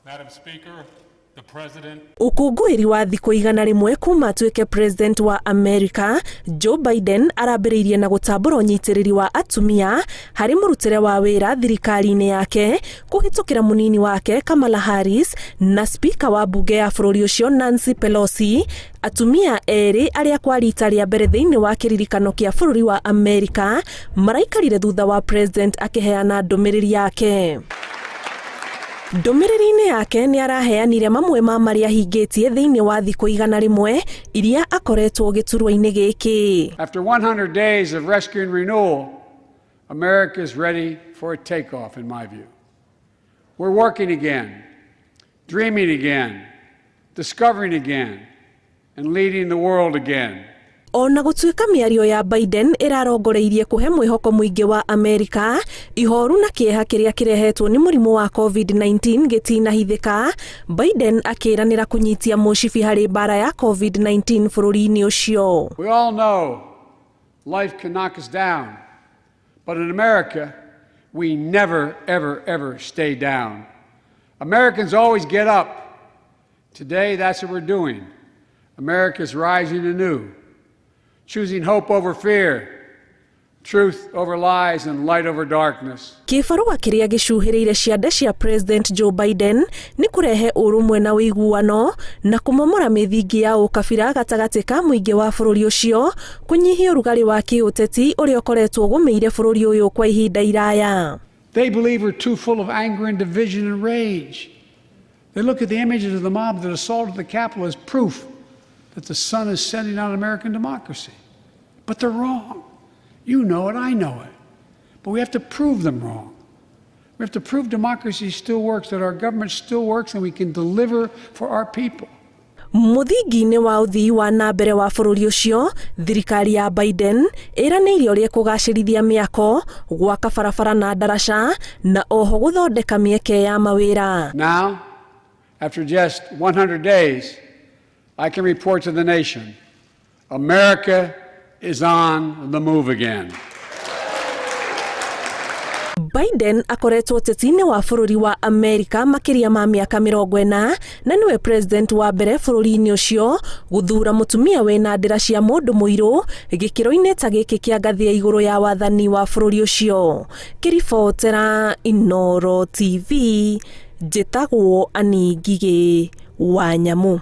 Madam Speaker, the President. Ũkũngũĩri wa thikũ 100 kuma atuĩke president wa Amerika, Joe Biden arambĩrĩirie na gũtambũra ũnyitĩrĩri wa atumia harĩ mũrutĩre wa wĩra thirikari-inĩ yake kũhĩtũkĩra mũnini wake Kamala Harris na spika wa mbunge ya bũrũri ũcio Nancy Pelosi, atumia erĩ arĩa kwa rita rĩa mbere thĩinĩ wa kĩririkano kĩa bũrũri wa Amerika maraikarire thutha wa president akĩheana ndũmĩrĩri yake. Ndũmĩrĩri-inĩ yake nĩ araheanire mamwe ma marĩa ahingĩtie thĩinĩ wa thikũ 100 iria akoretwo gĩturwa-inĩ gĩkĩ. After 100 days of rescue and renewal, America is ready for a takeoff, in my view. We're working again, dreaming again, discovering again, and leading the world again. Ona gũtuĩka mĩario ya Biden ĩrarongoreirie kũhe mwĩhoko mũingĩ wa Amerika, ihoru na kĩeha kĩrĩa kĩrehetwo nĩ mũrimũ wa COVID-19 gĩtinahithĩka, Biden akĩranĩra kũnyitia mũcibi harĩ mbara ya COVID-19 bũrũri-inĩ ũcio. We all know life can knock us down, but in America, we never, ever, ever stay down. Americans always get up. Today, that's what we're doing. America's rising anew, choosing hope over fear, truth over lies, and light over darkness. Kĩbarũa kĩrĩa gĩcuhĩrĩire ciande cia President Joe Biden nĩ kũrehe ũrũmwe na ũiguano na kũmomora mĩthingi ya ũkabira gatagatĩ ka mũingĩ wa bũrũri ũcio, kũnyihia ũrugarĩ wa kĩũteti ũrĩa ũkoretwo ũgũmĩire bũrũri ũyũ kwa ihinda iraya. They believe we're too full of anger and division and rage. They look at the images of the mob that assaulted the Capitol as proof that the sun is setting on American democracy. But they're wrong. You know it, I know it. But we have to prove them wrong. We have to prove democracy still works, that our government still works, and we can deliver for our people. Mũthingi-inĩ wa ũthii wa na mbere wa bũrũri ũcio, thirikari ya Biden ĩranĩire ũrĩa ĩkũgacĩrithia mĩako, gwaka barabara na ndaraca, na oho gũthondeka mĩeke ya mawĩra. Now, after just 100 days, I can report to the nation America is on the move again. Biden akoretwo ũteti-inĩ wa bũrũri wa Amerika makĩria ma mĩaka 40 na nĩwe president wa mbere bũrũri-inĩ ũcio gũthuura mũtumia wĩna ndĩra cia mũndũ mũirũ gĩkĩro-inĩ ta gĩkĩ kĩa ngathĩ ya igũrũ ya wathani wa bũrũri ũcio. Kĩribotera Inoro TV, njĩtagwo Annie Ngigĩ wa Nyamũ.